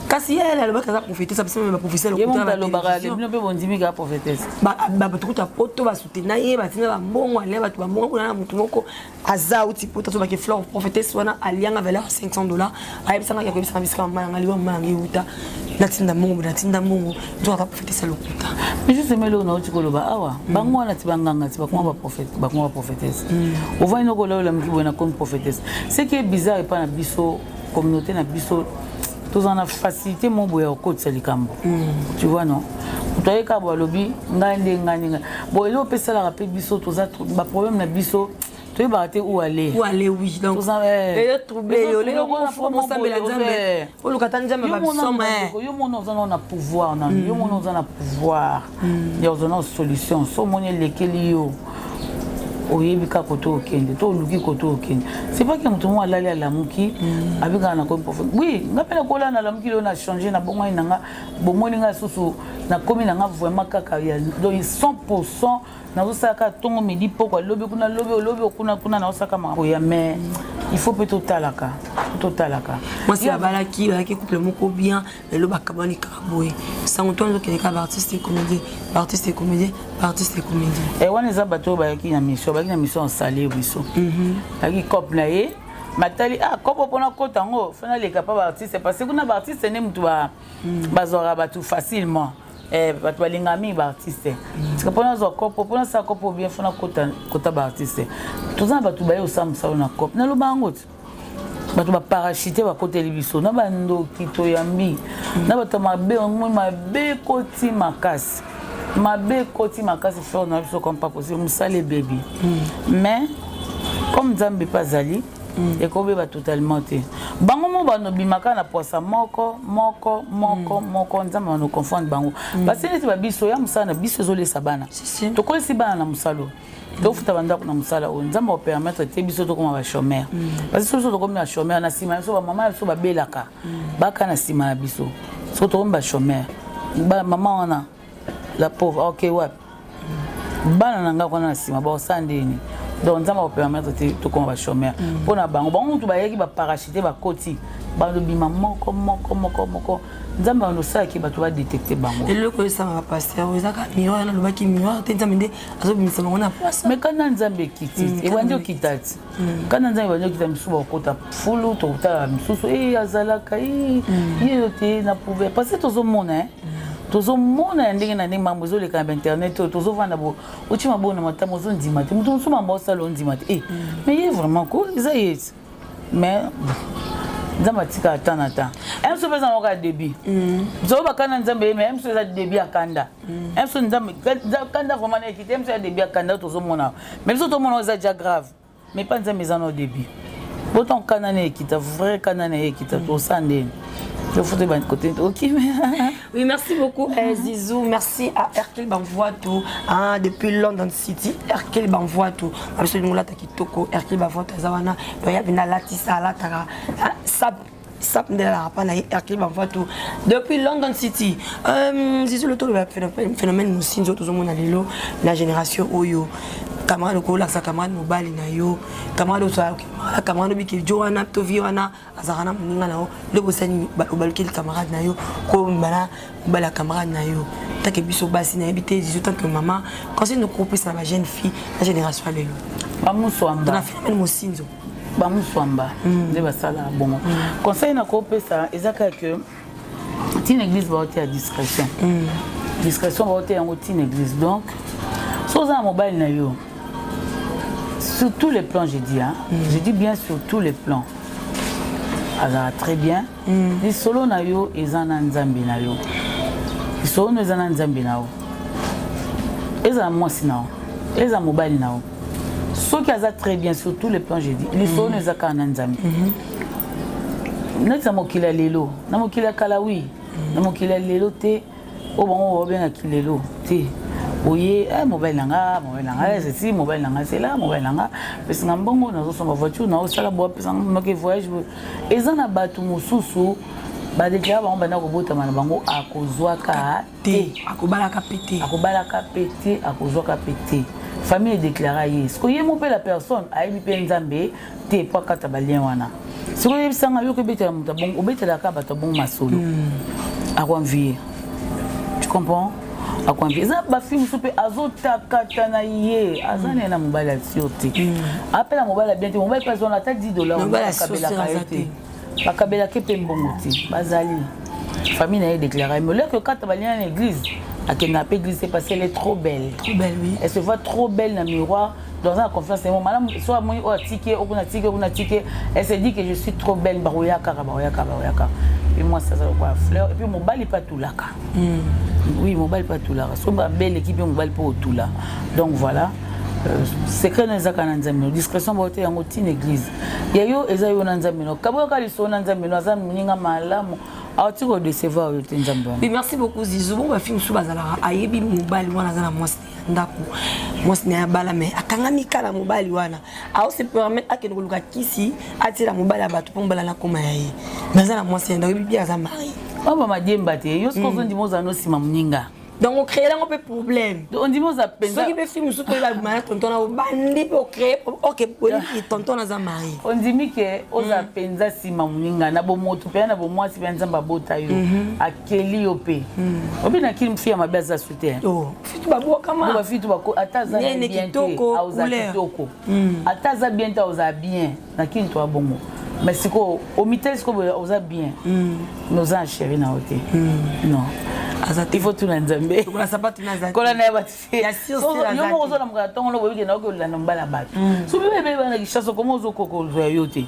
Kasi ye alobaki aza prophétesse, apesa baprophétie. Bino mpe bondimi kaka prophétesse. Bato kuta poto basutena ye, batina bambongo, alia bato bambongo kuna. Na motu moko aza auti poto, azobaki Flore, prophétesse wana alianga valeur 500 $. Ayebisangaki akoyebisanga bisika mama nanga liwa, mama nanga euta, natinda mbongo, natinda mbongo. Nzoka aza prophétesse ya lokuta. Mais justement, eloko nauti koloba awa, bango wana ti banganga ti bakoma baprophétesse. Ovandi noko olaola moki boye na komi prophétesse. Ce qui est bizarre, epa na biso, communauté na biso, tozala na facilité mo boye ya kokotisa likambo, tu vois? Non, moto ayeka bo alobi ngai nde, ngai nde, ngai. Bon, eloko mpe esalaka mpe biso toza baproblème na biso, toyebaka te où aller. Où aller, oui. Donc trouble yo lelo, mosambela Nzambe, oluka ta Nzambe babisoma. Yo mona oza nao na pouvoir nanu, yo mona oza na pouvoir ya ozwa nao solution. So omoni elekeli yo, oyebi kaka kote okende to oluki kote okende. C'est pas que moto moko alali, alamuki, abikaka na komi prophète. Oui, nga mpe nakola, nalamuki lelo, na change, na bongwani na nga, bomoni nga lisusu, nakomi na nga vraiment kaka ya donc 100. Nazosala kaka ntongo, midi, pokwa, lobi kuna, lobi olobi okuna kuna, naosaka makambo ya. Mais il faut mpe totalaka, totalaka. Mwasi abalaki, bazalaki couple moko bien, lelo bakabwani kaka boye. Sango to azokende kaka baartiste comédien, baartiste comédien, baartiste comédien. Wana eza bato oyo bayaki na mission, bayaki na mission osale biso, bayaki cope na ye matali. Ah, kopo mpona kota yango, fana leka pa baartiste, parce que kuna baartiste nde mutu bazwaka bato facilement. Bato balingaka mingi baartiste. Tika mpona azwa kopo, mpona asala kopo bien, fona kota baartiste. Toza na bato baye kosala mosala na cope, naloba yango te. Bato baparachute, bakoteli biso na bandoki, toyambi na bato mabe. Omoi mabe ekoti makasi, mabe ekoti makasi fort na biso comme pas possible. Mosala ebebi, mais comme Nzambe mpe azali, ekobeba totalement te. Bango mo banobimaka na poisa moko moko moko moko. Nzambe banoconfondre bango, parce neti babiso ya mosala na biso ezolesa bana, tokolisi bana na mosala, tofuta bandako na mosala oyo. Nzambe akopermettre te biso tokóma bachômeur, parce que biso tokomi bachômeur, na nsima na biso bamama na biso babelaka baka na nsima na biso. Soki tokomi bachômeur, mama wana la pauvre, ok, wapi bana na ngai wana na nsima bakosala ndeni? Donc Nzambe akopermettre te tokóma bachômeur mpo na bango. Bango mutu bayaki baparachute, bakoti, bandobima moko moko moko moko. Nzambe bandosalaki bato badétecte bango. Eloko esalaka, pasteur, oyo ezaka miroir. Nalobaki miroir te, Nzambe nde azobimisa bango na poisa. Mais kanda Nzambe ekiti, ebandi okita ti kanda Nzambe ebandi okita. Misusu bakokota fulu, tokotala misusu e azalaka ye yo te na pouvoir, parce que tozomona, tozomona ya ndenge na ndenge mambo ezoleka na bainternet oyo. Tozovanda bo oti mabona na matama, ozondima te. Moto mosusu mambo osala, ondima te. E mais ye vraiment ko eza ye ti. Mais Nzambe atika ata na ta mosusu mpe eza nango kaka début. Zoyo bakanda Nzambe ye, mais mosusu eza début ya kanda. Mosusu Nzambe kanda vraiment na ekite, mosusu ya début ya kanda tozomona. Mais biso tomona eza déjà grave, mais pa Nzambe eza no début. Botan kanda na ekita, vrai kanda na ekita, tosala ndeni? Côté ok. Oui, merci beaucoup Zizou, merci à Hercule Banvoato, hein, depuis London City. Hercule Banvoato, absolument là kitoko. Hercule Banvoato azawana, donc ya bina latisa lataka sap sap nde alaka mpa na ye. Hercule Banvoato depuis London City. Zizou, le tolo phénomène mosinzo tozomona lelo na génération oyo. Camarade, okolakisa camarade mobali na yo, camarade ozala camarade, obiki jo wana to vie wana azalaka na moninga na yo. Nde bosani, obalukeli camarade na yo, komibala mobali ya camarade na yo. Tant que biso basi, nayebi te, Zizo, tant que mama, conseil nokopesa na bajeune fille na génération ya lelo? Bamuswamba. Na phénomène mosinzo. Bamuswamba nde basalaka bongo. Conseil nakopesa eza kaka ke ntina église baoteya discrétion. Discrétion baoteya yango ntina église. Donc so oza na mobali na yo, sur tous les plans, je dis, hein, je dis bien sur tous les plans, azalaka très bien, lisolo na yo eza na Nzambe na yo. Lisolo no eza na Nzambe na yo, ezala mwasi na yo, eza mobali na yo, soki aza très bien sur tous les plans, je dis, lisolo no eza kaka na Nzambe. Neti na mokili ya lelo, na mokili ya kala, wi, na mokili ya lelo te, oyo bango babengaki lelo te. Oye, mobali na nga, mobali na nga ceci, mobali na nga cela, mobali na nga pesinga mbongo, nazosomba voiture, naosala bo, apesanga moke voyage. Eza na bato mosusu badéclarer bango banda kobotama na bango, akozwaka te. Akobalaka mpe te. Akobalaka mpe te, akozwaka mpe te. Famille edéclarer ye. Sikoyo ye mo mpe la personne ayebi mpe Nzambe te po akata balien wana. Sikoyo oyebisanga, yoki obetela moto abongo, obetelaka bato abongo masolo, akoenvier, tu comprends? Akoenvier. Eza bafille mosusu mpe azotakata na ye, aza na ye na mobali ya sûr te, apela mobali ya bien te, mobali mpe azwana ata 10 dollar, bakabelaka ye te, bakabelaka mpe mbongo te. Bazali famille na ye déclaré, mais oleki okata balien na église, akendaka mpe église te parce qu'elle est trop belle. Trop belle, oui. Elle se voit trop belle na miroir, donc aza na confiance na ye. Malamu so amoni oyo atiki, oyo kuna atiki, oyo kuna atiki, elle se dit que je suis trop belle, bakoya kaka, bakoya kaka, bakoya kaka. Et mwasi aza lokola fleur. Et puis mobali mpe atulaka. Oui, mobali mpe atulaka. So babeleki mpe mobali mpe otula. Donc voilà, secret na eza kaka na Nzambe no. Discrétion bao te yango ntina église ya yo eza yo na Nzambe no. Kaboyoka lisolo na Nzambe no, aza moninga malamu, awati kodécevoir yo te, Nzambe wana. Oui, merci beaucoup, Zizo. Bongo bafille mosusu bazalaka, ayebi mobali wana aza na mwasi ya ndako, mwasi na ye abala, mais akangami kala mobali wana, aose permettre akende koluka kisi, atiela mobali ya bato mpo mobali anakoma ya ye, mais aza na mwasi ya ndako, yebi bien aza marié. Oyo bamadiemba te. Yo soki ozondima, ozala no nsima moninga. Donc ocréer yango mpe problème. Ondimi oza mpenza. Soki mpe fille mosusu mpe babima na tonton na, obandi mpe ocréer, ok, oyebi tonton aza marié. Ondimi ke oza mpenza nsima moninga na bomoto mpenza, na bomwasi mpe Nzambe abota yo, akeli yo mpe obi na kili fille ya mabe aza su te. Fitu babwakama. Bafitu ata aza bien te, aoza kitoko, ata aza bien te, aoza bien na kini to abongo. Mais sikoyo omitali, sikoyo oza bien, mais oza na chéri na yo te, non, il faut tuna Nzambe. Kola na ye bato. Yo moko ozolamuka na ntongo, lobo oyokenda, oki olanda mobali ya bato. So bibebe bana Kinshasa, koma ozokoka ozwa yo te.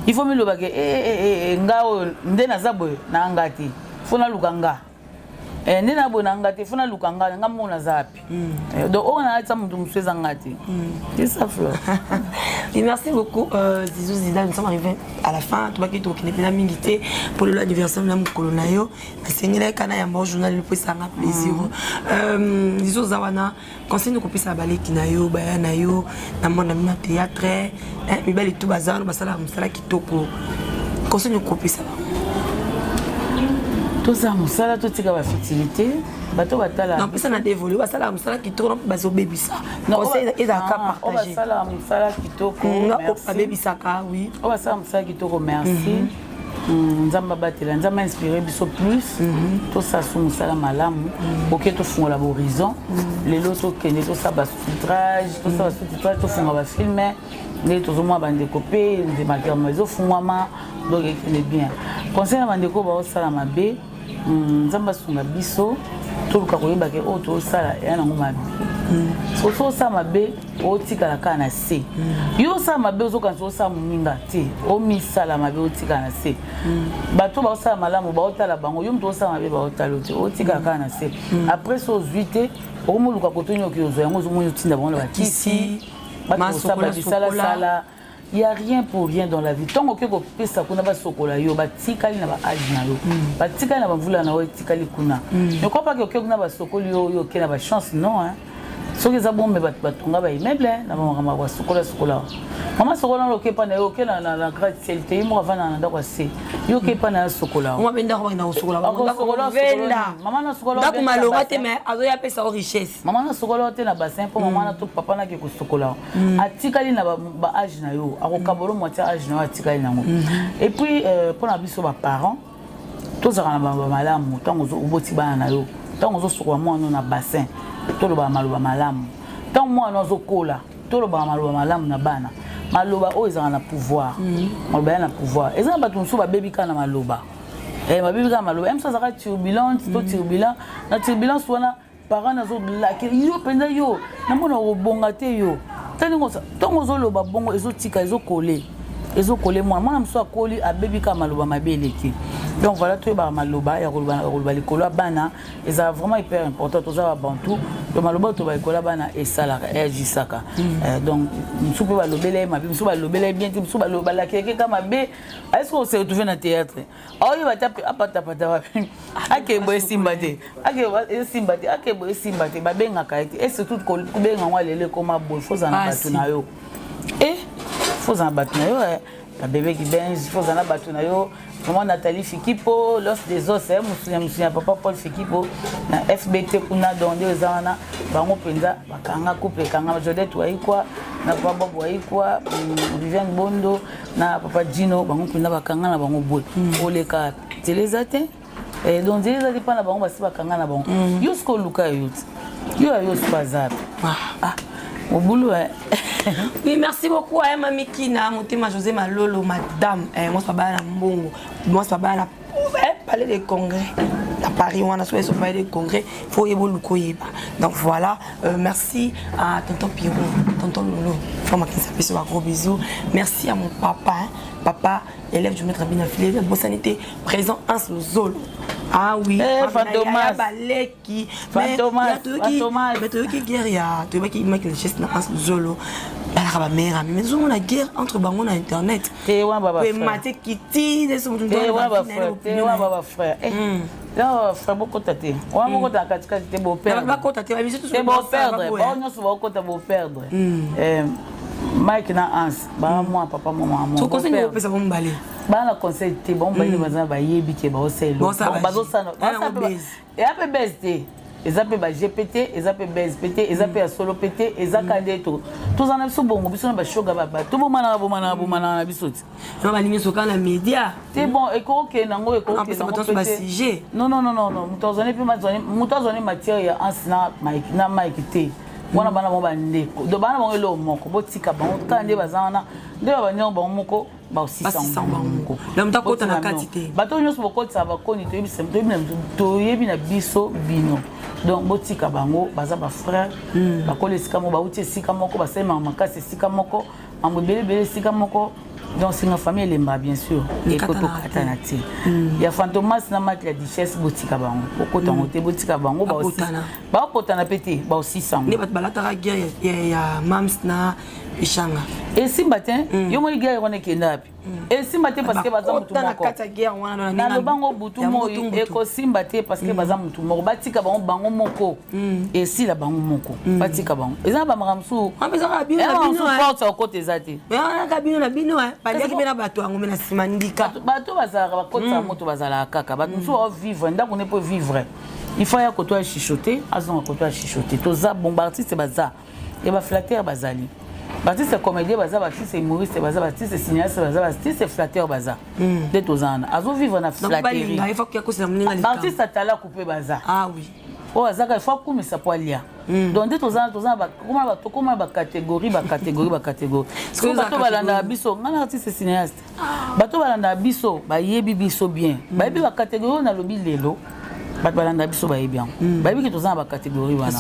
Il faut milobake nga oyo nde naza boye na nga te, faut naluka nga nde na boye na nga te, faut naluka nga, nga moko naza wapi. Donc oyo nalatisa moto mosusu eza nga te. C'est ça, Fleur. Et merci beaucoup, Zizou Zidane. Nous sommes arrivés à la fin. Tobaki tokende mpena mingi te pour lelo anniversaire na mokolo na yo. Nasengelaki kana yamba journal mpo esanga plaisir. Zizou, oza wana, conseil nini kopesa baleki na yo, baya na yo na mwana bino ya théâtre, mibali tu baza wana, basalaka mosala kitoko? Conseil nini kopesa bango? Tosala mosala, totika bafutilité. Bato batala. Napesa na dévolé, basalaka mosala kitoko, bazobebisa. Conseil ezalaka partage. Basalaka mosala kitoko. Babebisaka, oui. Oyo basala mosala kitoko, merci. Nzambe abatela, Nzambe ainspire biso plus, tosala su mosala malamu. Oke tofungola bahorizon lelo, tokende tosala basous-titrage, tosala basous-titrage, tofunga bafilm ndenge tozomona bandeko mpe makambo ezofungwama. Donc ekende bien. Conseil na bandeko baosala mabe, Nzambe asunga biso, toluka koyeba ke oyo tozosala eya nango mabe. Soki osala mabe, otikala kaka na se. Yo osala mabe, ozokanisa osala moninga te, omisala mabe, otikala na se. Bato baosala malamu baotala bango, yo moto osala mabe baotala te, otikala kaka na se. Après so ozwi te, okomoluka koto nyoki ozwa yango, ozomoni otinda bango na bakisi, bato kosala bisalasala. Il y a rien pour rien dans la vie. Ntongo okoki kopesa kuna, basokola yo, batikali na baage na yo, batikali na bamvula na yo, etikali kuna. Ne crois pas que okoki kuna, basokoli yo, oyo oke na bachance, non, hein. Soki eza bombe, bato batonga baimmeuble na bamakambo ya basukola sukola. Mama sokola na okepa na yo, oke na gratte ciel te. Ye moko avanda na ndako ya se, yo okepa na yo sokola. Mwa mpe ndako bakenda kosukola. Akosukola. Venda. Mama na sukola. Ndako malonga te, mais azoya pesa o richesse. Mama na sukola te na bassin, mpo mama na to papa nake kosukola. Atikali na baage na yo, akokabola moitié age na yo atikali nango. Et puis mpo na biso baparent, tozalaka na bamalamu. Ntango oboti bana na yo, ntango ozosukola mwana na bassin, tolobaka maloba malamu. Ntango mwana azokola, tolobaka maloba malamu na bana. Maloba oyo ezalaka na pouvoir, maloba ya na pouvoir. Eza na bato mosusu babebi kaka na maloba. Babebi kaka maloba. Mosusu azalaka turbulente to turbulent. Na turbulence wana, parent nazolake yo mpenza, yo namona kobonga te. Yo ntango ozoloba bongo, ezotika, ezokole, ezokole mwana. Mwana mosusu akoli, abebi kaka maloba mabe eleki. Donc voilà, toyebaka maloba ya koloba likolo ya bana, ezala vraiment hyper important. Toza babantu, to maloba oyo toba likolo ya bana esalaka, eagisaka. Donc mosusu mpe balobela ye mabe, mosusu balobela ye bien te, mosusu balakelaki ka mabe. Est-ce que ose retrouve na théâtre, aoyeba te apatapata wapi, akebo esimba te, akebo esimba te, akebo esimba te, babengaka ye te. Et surtout kobenga ngo lelo ekoma boye, faut ozala na bato na yo. E faut ozala na bato na yo, babebe kibenge, faut ozala na bato na yo vraiment. Nathalie Fikipo, l'os des os, mosunya mosunya, papa Paul Fikipo na FBT kuna. Donc nde eza wana, bango mpenza bakanga couple ekanga. Jodette Waikwa na papa Bob Waikwa, Viviane Bondo na papa Gino, bango mpenza bakanga na bango boye. Oleka nzela eza te. Donc nzela eza te mpa na bango, basi bakanga na bango. Yo sikoyo oluka yo te, yo ya yo siko aza ah mobulu. Oui, merci beaucoup à Mami Kina, Motema José Malolo, madame. Eh, moi, c'est pas na mbongo. Moi, c'est pas na palais des congrès. À Paris, on a soit au palais des congrès, faut y aller. Donc voilà, merci à tonton Pierrot, tonton Lolo, faut qui s'appelle un gros bisou. Merci à mon papa, hein, papa, élève du maître Bina Filé, Bossanité, présent Hans Zolo. Ah oui, eh, Fantomas. Baleki. Fantomas, Fantomas. Mais toyoki guerre ya, toyebaki Michael Chess na Hans Zolo. Balaka ba mère ami, mais ozomona guerre entre bango na internet. Te wana ba ba mate kiti nde so mutu. Te wana ba frère, te wana ba frère. Eh, frère, bokota te wana, bokota na katikati te, boperdre. Bakota te. Te, boperdre. Bao nyonso bakokota, boperdre. Mike na Hans baa mwa papa mwa mama. Conseil opesa bango mibale? Bana conseil te, bango mibale baza, bayebi ke baosala, bazosala. Eya mpe bese te, eza mpe ba gp te, eza mpe bese mpe te, eza mpe ya solo mpe te. Eza ka nde tozala na biso bongo, biso na bashoga, tobomanaka, bomanaka, bomanaka na biso te. Balingi soka na média. Te, bon, ekokokende yango, ekokokende yango mpe. Non, non, non, non, moto azwani mpe, moto azwani matière ya Hans na Mike, na Mike te. Wana bana bango bandeko, donc bana bango eloko moko. Botika bango kaka nde baza wana, nde babandi bango moko, baosisa bango moko. Akota na kati te. Bato nyonso bokotisa bakoni, toyebi na biso bino. Donc botika bango, baza bafrère, bakola esika moko, bauti esika moko, basalemaka makasi esika moko, mambo ebele ebele esika moko. Donc singa famille elemba, bien sûr, ekotokatana te. Ya Fantomas na Mike la Duchesse, botika bango, bokota yango te, botika bango. Baokotana mpe te, baosisa yango. Nde bato balataka guerre ya Mams na Eshanga. Esimba te. Yo moni guerre wana ekenda wapi? Esimba te, parce que baza mutu moko. Nalobango butu moi, ekosimba te, parce que baza mutu moko. Batika bango, bango moko esila, bango moko batika bango. Eza na bamakambo mosusu force okota eza te. Bino na bino baliaki mpe na bato yango me na nsima ndika. Bato bazalaka, bakotisa moto, bazalaka kaka bato mosusu baovivre ndako ne mpo vivre. Il faut aya koto ya chuchote, azonga koto ya chuchote. Toza bon, baartiste baza ya baflatteur, bazali baartiste comédien, baza baartiste humoriste, baza baartiste cinéaste, baza baartiste flatteur, baza nde toza wana, azovivre na flatterie. Baartiste atalaku mpe baza oyo azaka, il faut akumisa po alia. Donc nde toza, tokoma bacatégorie, bacatégorie, bacatégorie. Bato balandaka biso, ngai na artiste cinéaste, bato balandaka biso bayebi biso bien, bayebi bacatégorie oyo nalobi lelo. Bato balanda biso bayebi yango, bayebi ke toza na bacatégorie wana,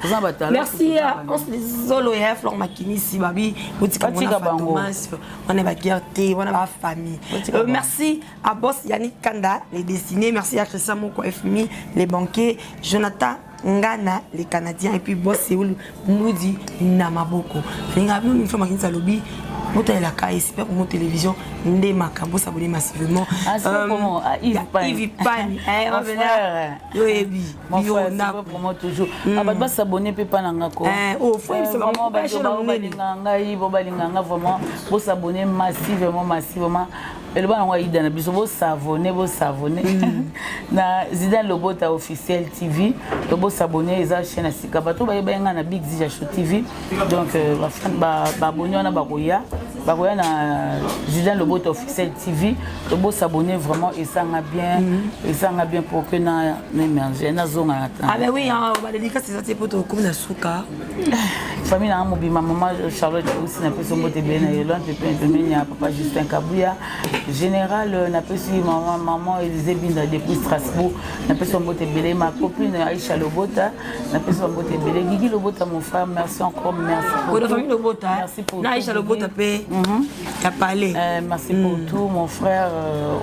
toza na batala. Merci zolo ya Flor Makinisi, babi botika bango. Wana baguerre te, wana bafamille. Merci à boss Yannick Kanda les dessinés, merci à Christian Moko FMI les banquiers, Jonathan Ngana les Canadiens, et puis boss Seoul Moudi na maboko. Linga bino, Flor Makinisi alobi. Botalelaka ye Super Promo Télévision nde makambo, s'abonner massivement. Ah, Super Promo, ah, Yves Pani. Yves Pani, eh, Mon frère. Yo yebi. Mon frère, Super Promo toujours. Ah, bato bas'abonner mpe mpa na nga ko. Eh, oh, faut yebisa bango, Vraiment, ba chaîne bato monene. balinga ngai, bo balinga nga vraiment, bos'abonner massivement, massivement. Eloba nango aida na biso, bos'abonner, bos'abonner na Zidane Lobota Officiel TV. To bos'abonner, eza chaîne ya sika. Bato bayeba ye nga na Big Zija Show TV. Donc baabonnés wana bakoya na Zidane Lobota Officiel TV. To bos'abonner vraiment, esanga bien, esanga bien pour que na émerge, nazonga na temps. Ah ben oui, hein, badédicace eza te po tokomi na suka. Famille nanga mobima, mama Charlotte aussi, napesi mbote ebele na Yolande mpe pembeni ya papa Justin Kabuya général. Napesi mama, maman Élysée Binda depuis Strasbourg, napesi mbote ebele. Ma copine Aisha Lobota, napesi mbote ebele. Gigi Lobota, mon frère, merci encore, merci pour Oyo tout. famille Lobota. Merci pour Na tout, Aisha Gigi. Lobota mpe ya palais. Merci pour tout, mon frère.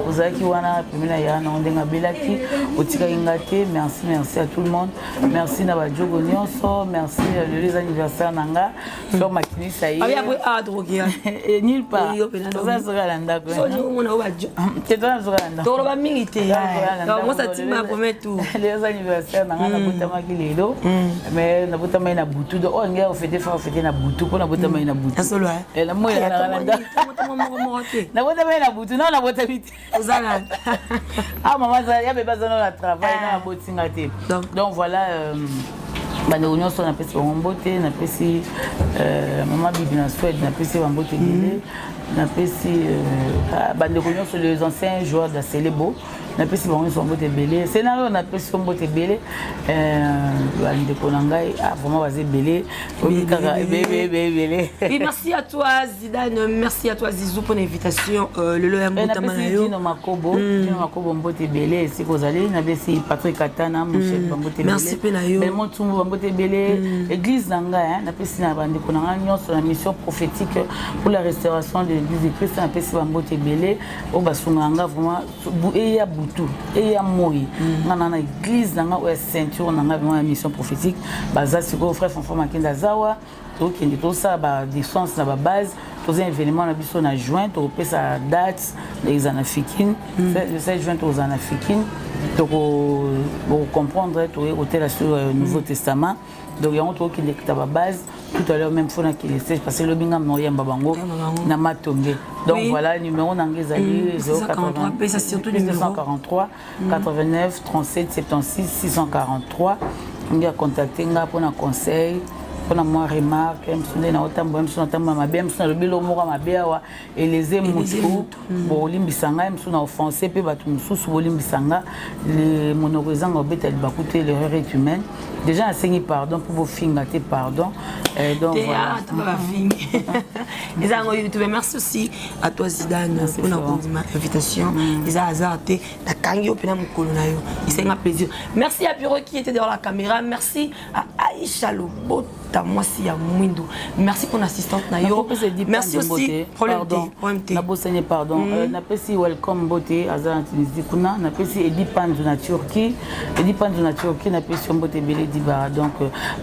Ozalaki wana pembeni na ya nango ndenge abelaki, otikaki nga te. Merci, merci à tout le monde. Merci na bajogo nyonso, merci. Lelo eza anniversaire na nga, Fleur Makinisa ye. Abi après a drogué. Et nulle part. Yo pena. Toza soka na ndako. So ni omona oyo bajo. Te, toza soka na ndako. Toloba mingi te. Donc moi, ça tima premier tour. Lelo eza anniversaire na nga, nabotamaki lelo, mais nabotamaki na butu. Donc oyo ngai ofêter, fa ofêter na butu mpo nabotamaki na butu. Nasolo. Eh, na moi na ndako. Moko te. Nabotamaki na butu, nao nabotami te. Oza na Ah, mama ya bebe aza nano na travail na abotinga te. Donc voilà, bandeko nyonso, napesi bango mbote. Napesi mama Bibi na Suède, napesi bambote ebele. Napesi bandeko nyonso, les anciens joueurs de Selebo, napesi bango nyonso bambote ebele. Scénario, napesi yo mbote ebele. Bandeko na ngai, ah, vraiment baza ebele. Oyebi kaka ebele, ebele, ebele. Oui, merci à toi Zidane, merci à toi Zizou pour l'invitation. Lelo ya mbotama na Napesi yo. Dino Makobo, Dino Makobo, mbote ebele esika ozali. Napesi Patrick Katana, mon chef, bambote. Merci mpe na yo. Belmont Tumbu, bambote ebele. Église na ngai, hein, napesi na bandeko na ngai nyonso na Mission prophétique pour la restauration de l'Église de Christ, napesi bambote ebele oyo basungaka nga vraiment. Eya butu, eya moi, nga na église na nga oyo ya ceinture na ngai vraiment ya Mission prophétique. Baza sikoyo, frère Fanfan Makenda azawa. Tokende tosala badistance na babase. Toza événement na biso na juin, tokopesa date. Eza na Fikine le 7 juin, tokozala na Fikine. Tokocomprendre, tokoki kotela sur Nouveau Testament. Donc yango tokokende kita babase tout à l'heure même. Fo nakende stage parce que lobi nga naoyamba bango na Matonge. Donc voilà, numéro na nga ezali 643, pesa surtout numéro. 243 89 37 76 643. Ngi acontacter nga mpona conseil, mpona mwa remarque. Mosu nde naotambola, mosu natambola mabe, mosu nalobi eloko moko ya mabe awa eleze motu, bolimbisa ngai. Mosu na offense mpe bato mosusu, bolimbisa nga. Monoko ezanga obeta libaku te, l'erreur est humaine. Déjà nasengi pardon mpo bofinga te, pardon. Donc Te. voilà. Ah, taba bafingi eza yango YouTube. Merci aussi à toi Zidane mpona Florent. kondima invitation. Eza hasard te, nakangi yo mpena mokolo na yo, esenga plaisir. Merci à Bureau qui était derrière la caméra. Merci à Aïcha Lobota, mwasi ya mwindu. Merci pour l'assistante na yo. Merci aussi. Problème te, problème te. Nabosani, pardon. Napesi Welcome mbote, aza na Tunisie kuna. Napesi Edi Panzu na Turquie, Edi Panzu na Turquie, napesi yo mbote ebele Dibara. Donc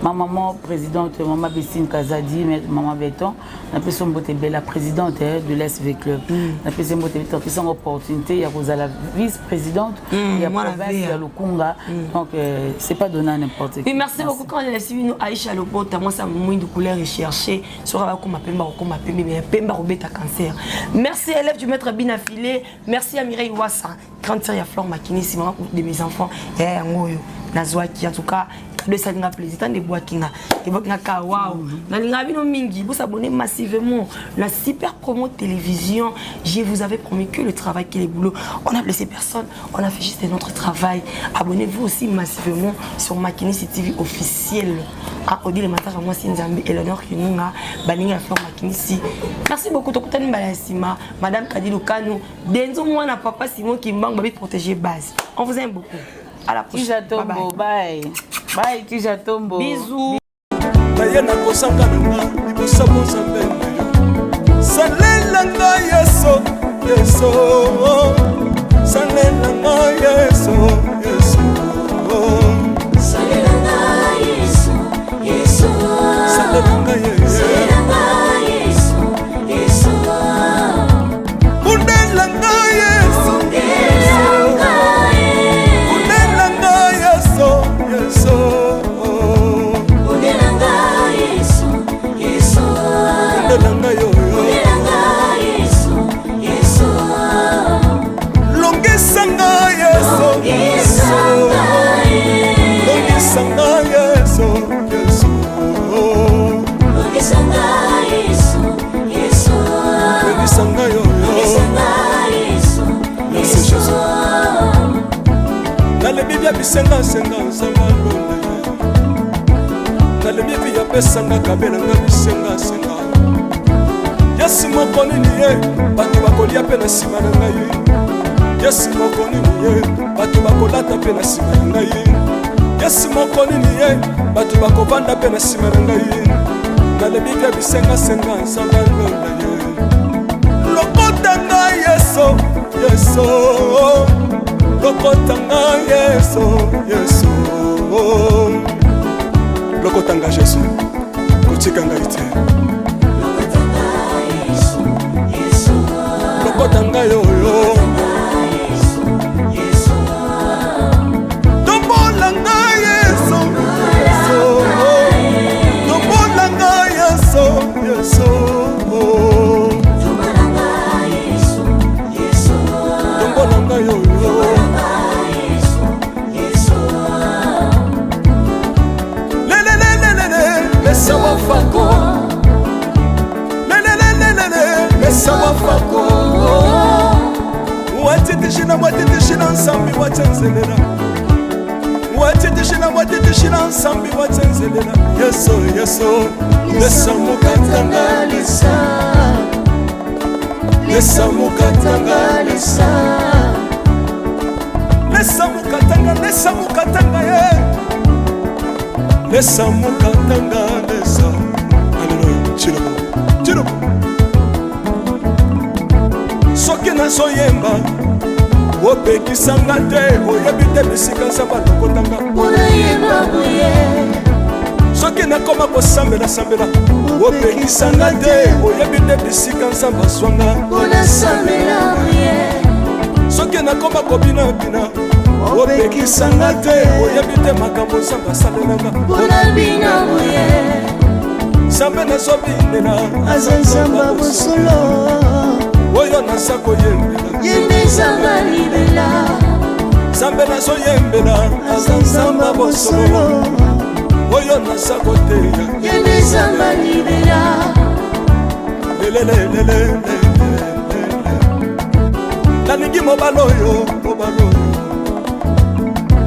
ma maman présidente, mama Bessine Kazadi, mama Béton, napesi yo mbote ebele. La présidente de l'SV Club, napesi yo mbote ebele. Topesi yango opportunité ya kozala vice présidente ya mwana province Vea. ya Lukunga. Donc c'est pas donné à n'importe qui. Oui, merci beaucoup. Quand on a suivi nous, Aïcha Lobota, moi, ça moins de couleur recherchée. Sur la comme pemba, comme pemba, mais pemba robeta cancer. Merci élève du maître Bina Filé. Merci à Mireille Wassa, grande sœur ya Flore Makini, c'est maman de mes enfants. Eh, ngoyo, Nazwaki, en tout cas, cadeau esalinga plaisir. Tant de bwakinga ebwakinga ka wow. Nalinga bino mingi. Vous s'abonnez massivement la Super Promo Télévision. Je vous avais promis que le travail, que le boulot. On a blessé personne, on a fait juste notre travail. Abonnez-vous aussi massivement sur Makinisi TV officiel. Ah, Odile Mataka, mwasi Nzambe, Eleonore Kinunga, baninga ya Flore Makinisi, merci beaucoup. Tokutani mbala ya nsima. Madame Kadilu Kanu Denzo, mwana papa Simon Kimbangu, babi protéger base. On vous aime beaucoup. À la prochaine. Tija Tombo, bye bye, Tija Tombo. Bisous. Naye nakosaka na nga liboso Nzambe na yo. Salela nga Yesu, Yesu, salela nga Yesu, Yesu. Salela nga Yesu, Yesu. Salela nga Yesu. Salela nga Yesu, Yesu. Kundela ngai Yesu, kundela ngai Yesu, Yesu. Kundela ngai oyo. Longisa ngai Yesu, Yesu. Longisa ngai Yesu, Yesu. Longisa ngai oyo. Merci Jésus. Nalebi bia bisengasenga nzambe alonde. Nalebi epi yapesanga kabelanga bisengasenga. Yesu moko nini ye bato bakolia mpe na nsima na ngai. Yesu moko nini ye bato bakolata mpe na nsima na ngai. Yesu moko nini ye bato bakovanda mpe na nsima na ngai. Nalebi bia bisengasenga nzambe alonda ye. Lokota ngai Yesu, Yesu. Lokota ngai Yesu, Yesu. Lokota ngai Yesu, kotika ngai te. Lokota ngai oyo. Tombola ngai Yesu, Yesu. Tombola ngai Yesu, Yesu. Tombola ngai oyo. Lelelelelele, lesa wafako. Lelelelelele, lesa wafako. Watitishina, watitishina nsambi watenzelela. Watitishina, watitishina nsambi watenzelela. Yesu, Yesu, lesa mukatanga lesa. Lesa mukatanga lesa. Lesa mukatanga, lesa mukatanga ye. Lesa mukatanga lesa. Alléluia. Chilobo. Chilobo. Soki nazoyemba opekisanga te, oyebi te bisika nzambe alokotanga. Soki nakoma kosambela-sambela opekisanga te, oyebi te bisika nzambe azwanga. Soki nakoma kobinabina opekisanga te, oyebi te makambo nzambe asalelanga. Nzambe nazobinela aza nzambe ya bosolo, oyo naza koyembela ye nde nzambe libela. Nzambe nazoyembela aza nzambe ya bosolo, oyo naza koteya ye nde nzambe libela. Lelelelelele, nalingi mobali oyo, mobali oyo.